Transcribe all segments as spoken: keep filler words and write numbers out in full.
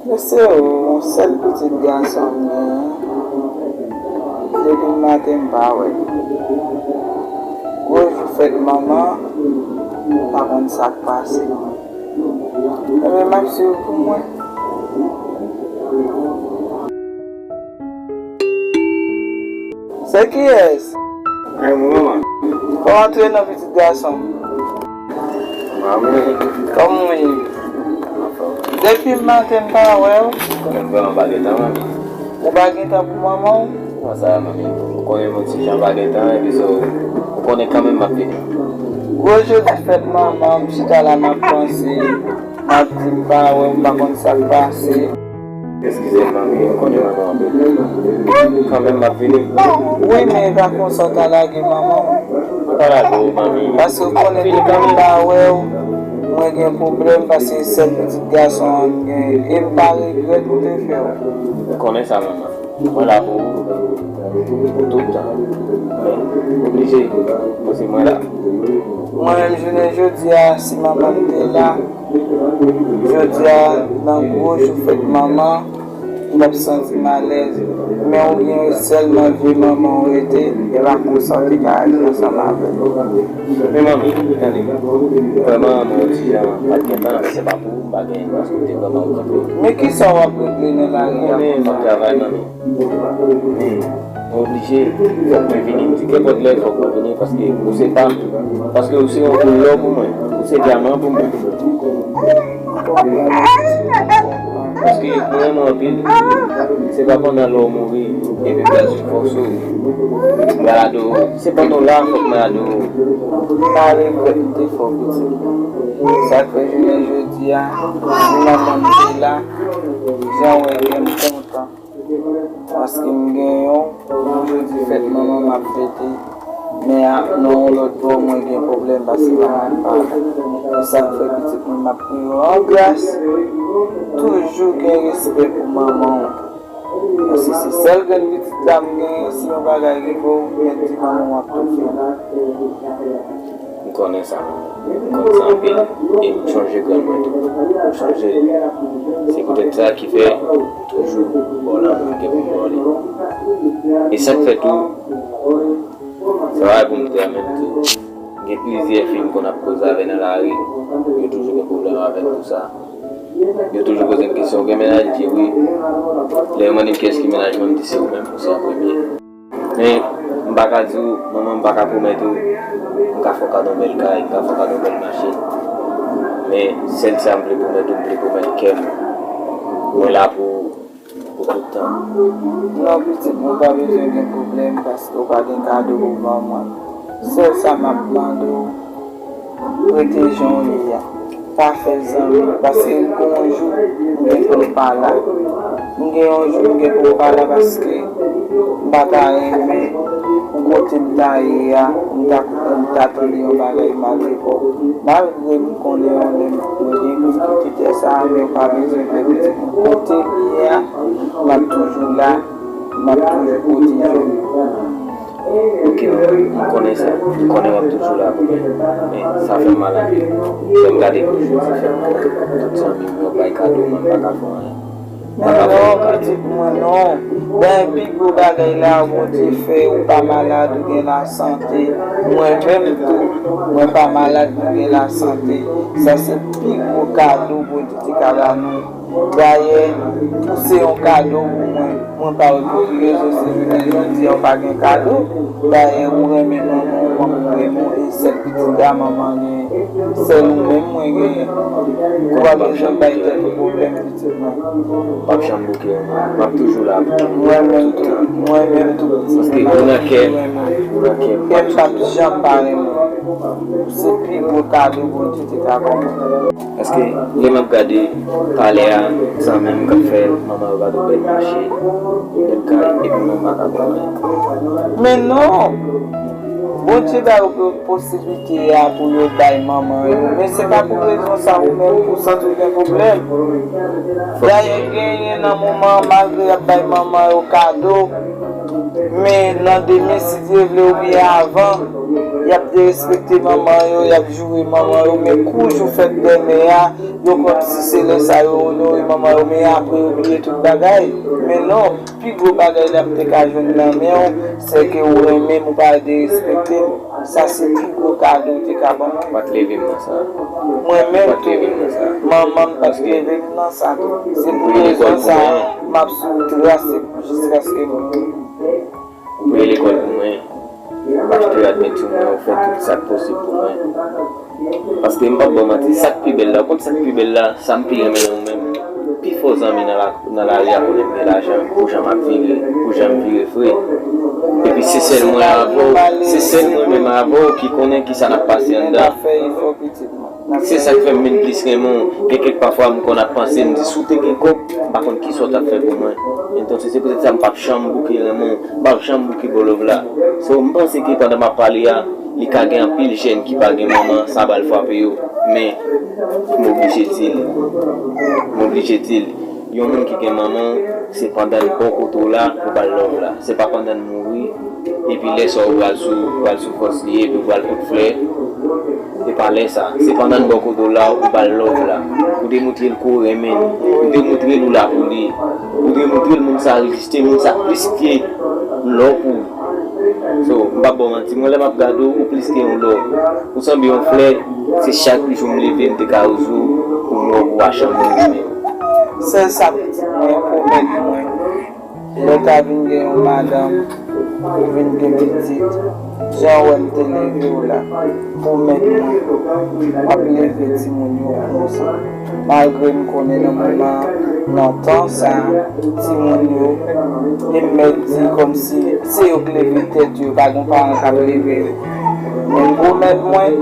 Mesye o, yon sèl pitit gason m genyen. Depi maten m pa wè l. Gwo jou fèt manman, m pa konn sa k pase. Ebyen, m ap swiv pou mwen. Se kiyès? E mwen, manman. Kòman w ye non, pitit gason m? Manman. Kòman w ye? Depi maten m pa wè w. Konnen m vrèman pa gen tan, manmi. Ou pa gen tan pou manman w? Kòman sa, manmi? Ou konnen m yon ti jan pa gen tan, epi so, ou konnen kanmenm m ap vini. Gwo jou fèt manman, m chita la m ap panse. M ap di m pa wè w, m pa konn sa k pase. Eskize m, manmi, m konnen manman anpil. Kanmenm, m ap vini. Wi, men e pa konsa w ta lage manman w. M pa lage w, manmi. Paske w konnen depi m pa wè w, mwen gen pwoblèm, paske se sèl pitit gason an m gen. E m pa regrèt m te fè w. M konnen sa, manman. Mwen la pou ou, pou tout tan. Men, oblije, paske mwen la. Mwen menm, jounen jodi a, si manman m te la, jodi a, nan gwo jou fèt manman, m t ap santi m alèz. Men ou gen sèlman vye manman w rete, e pa konsa w te ka aji ansanm avè l. Men manmi, tande, vrèman, mwen yon ti jan pa t gen tan, men se pa pou ou, m pa gen, paske w te vrèman okipe. Men kisa w ap regle nan lari a konsa? Konnen m ap travay, manmi. Men, mwen oblije, fòk mwen vini. M di kenpòt lè, fòk mwen vini, paske ou se pa m. Paske ou se yon lò pou mwen. Ou se dyaman pou mwen. Paske mwen renmen w anpil. Se pa pandan lè w mouri, epi Brazil fòse w. Mwen adore w. Se pandan w la, fòk mwen adore w. M pa regrèt m te fè w pitit. Sa k fè jounen jodi a, si manman m te la, jan w wè kè m kontan. Paske m gen yon, yon jodi fèt manman m ap fete. Men a, nan yon lòt bò, mwen gen pwoblèm paske manman m pa la. E sa k fè pitit mwen m ap priye w an gras. Toujou gen respè pou manman w. Paske se sèl grenn pitit la m genyen, si yon bagay rive w, mèt di manman w ap toufe l. M konnen sa, manman. M konn sa anpil. E m chonje grann mwen tou. M chonje l. Se poutèt sa ki fè m toujou ba w lanmou m gen pou m ba w li. E sa k fè tou, se pa pou m te anmenm tou. Gen plizyè fi m konn ap koze avè nan lari. Yo toujou gen pwoblèm avè m pou sa. Yo toujou poze m kesyon, "Ou gen mennaj?" M di wi. Lè yo mande m kiyès ki mennaj mwen, m di se ou menm, ou se an premye. Men, m pa ka di w, manman, m pa ka pwomèt ou, m ka fè w kado yon bèl kay, m ka fè w kado yon bèl machin. Men, sèl sa m vle pwomèt ou, m vle pwomèt kè m, mwen la pou ou, pou tout tan. Non, pitit mwen, ou pa bezwen gen pwoblèm, paske ou pa gen kado pou ban mwen. Sèl sa m ap mande w, rete jan w ye a. Pa fè zanmi, paske m gen yon jou m gen pou m pa la. M gen yon jou m gen pou m pa la paske m pa ta renmen kote m ta ye a, m ta, m ta tande yon bagay malere. Malgre m konnen yon lè mwen gen pou m kite tè sa a, men w pa bezwen fè pitit mwen. Kote m ye a, m ap toujou la, m ap toujou pwoteje w. Ok, m konnen sa. M konnen w ap toujou la pou mwen. Men sa fè m mal anpil. Lè m gade kou jodi fè m mal. Tout zanmi m yo bay kado, mwen m pa ka fè anyen. Men non, pitit mwen, non. Dayè, pi gwo bagay la, Bondye fè, ou pa malad, ou gen lasante. Mwen menm tou, mwen pa malad, mwen gen lasante. Sa se pi gwo kado Bondye te ka ba nou. Dayè, ou se yon kado pou mwen. Mwen pa wè pou ki rezon si jounen jodi a ou pa gen kado. Dayè, ou renmen manman w, manman w renmen w, e sèl pitit la manman genyen. Sèl ou menm mwen genyen. Ou pa bezwen bay tèt ou pwoblèm, pitit mwen. W ap janm bouke, m ap toujou la pou ou. Mwen menm tou, mwen menm tou, pitit mwen. Paske ou nan kè m, ou nan kè m. Kè m p ap janm pa renmen w. Ou se pi gwo kado Bondye te ka ban mwen. Paske lè m ap gade palè a, zanmi m k ap fè manman yo kado bèl machin, bèl kay, epi mwen m pa ka pran anyen. Men non! Bondye ba yo posiblite a pou yo bay manman yo, men se pa pou rezon sa ou menm pou santi w gen pwoblèm. Dayè, genyen nan moman an, malgre y ap bay manman yo kado, men nan demen, si Dye vle, oubyen avan, Y ap derespekte manman yo, y ap joure manman yo, men kou jou fèt dèmen a, yo kòmsi se lè sa yo onore manman yo, men apre yo bliye tout bagay. Men non, pi gwo bagay l ap te ka jwenn nan men w, se ke ou renmen m, ou pa derespekte m. Sa se pi gwo kado w te ka ban mwen. Ou pa t leve m nan sa. Mwen menm tou, manman m pa t leve m nan sa tou. Se pou rezon sa a, m ap sou tras jiskaske m mouri. Ou peye lekòl pou mwen, ou achte rad penti mwen, ou fè tout sa k posib pou mwen. Paske m p ap ba w manti, sa k pi bèl la, ou konn sa k pi bèl la, sa m pi renmen nan ou menm. Pifò zanmi nan la, nan lari a konnen m gen lajan, pou jan m ap vire, pou jan m vire vre. Epi se sèl mwen avè w, se sèl mwen menm avè w ki konnen kisa n ap pase anndan. Se sa k fè m vin plis renmen w. Gen kèk pafwa m konn ap panse, m di si w te gen kòb, m pa konn kisa w t ap fè pou mwen. Entonces, se poutèt sa m p ap janm bouke renmen w, m p ap janm bouke ba w love la. So, m panse ke pandan m ap pale a, li ka gen anpil jèn ki pa gen manman, sa pral frape yo. Men, m oblije di l. M oblije di l. Yon moun ki gen manman w, se pandan l bò kote w la, ou ba l love la. Se pa pandan l mouri, epi lè sa a ou pral sou, ou pral sou fòs li, epi ou pral pot flè. Se pa lè sa. Se pandan l bò kote w la, ou ba l love la. Ou demontre l ke w renmen l. Ou demontre l ou la pou li. Ou demontre l moun sa a reziste, moun sa a plis ke lò pou ou. So, m p ap ba w manti, mwen lè m ap gade w, ou plis ke yon lò. Ou sanble yon flè, se chak jou m leve, m te ka wè w pou m wè w pou w pa janm renmen m. Sèl sa pitit mwen, pwomèt mwen, lè w ta vin gen yon madanm, ou vin gen pitit, jan w wè m te leve w la, pwomèt mwen, w ap leve timoun yo konsa. Malgre m konnen nan moman, nan tan sa a, timoun yo, e m mèt di kòmsi se yo k leve tèt yo, pa gen paran k ap leve yo. Men pwomèt mwen,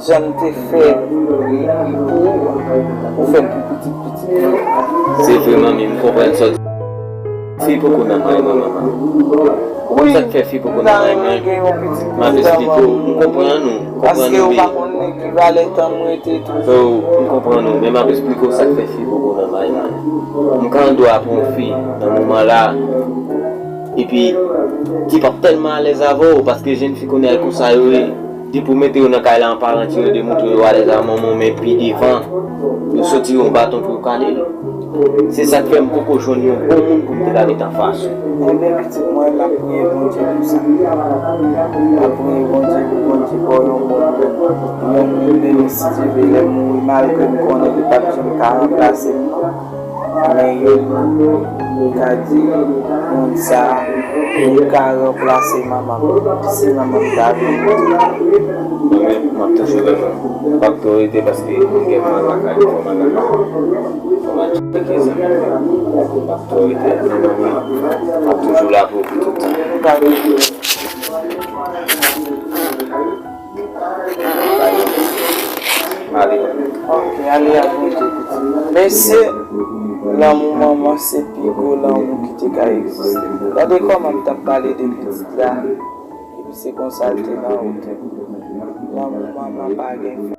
jan m te fè pou ou, ou fè l pou pitit pitit mwen. Se vre, manmi, m konprann sa w di. Fi poko nan may mwen, manman. Wi, sa k fè fi poko nan may mwen? M ap esplike w, m konprann ou, m konprann ou, men. Paske ou pa konn ki valè tan m rete tou. So, m konprann ou, men m ap esplike w sa k fè fi poko nan may mwen. M ka andwa pou yon fi nan moman la, epi ki p ap tèlman alèz avè w, paske jèn fi kounye a e konsa yo ye. Depi w mete yo nan kay la an paran ti yo demontre yo alèz a manman w, men pi devan, yo soti yon baton pou yo kale l. Se sa k fè m poko jwenn yon bon moun pou m te ka met anfas ou. Enben, pitit mwen, m ap priye Bondye pou sa. M ap priye Bondye pou Bondye ba w yon bon moun. Yon moun, Denis, si Dye vle, lè m mouri, malgre m konnen li p ap janm ka ranplase m, non. Men yo ka di, moun sa a, li ka ranplase manman m, si manman m ta vle. Mwen menm, m ap toujou renmen w. M p ap twò rete paske m gen mal lakay, fò m al lakay. Fò m al tcheke zanmi m yo. M p ap twò rete, men mwen menm, m ap toujou la pou ou pou tout tan. Ok, ale a Bondye pitit. Mesye, lanmou manman se pi gwo lanmou ki te ka egziste. Gade kòman m t ap pale de pitit la, epi se konsa l te nan wout. Lanmou manman pa gen fen.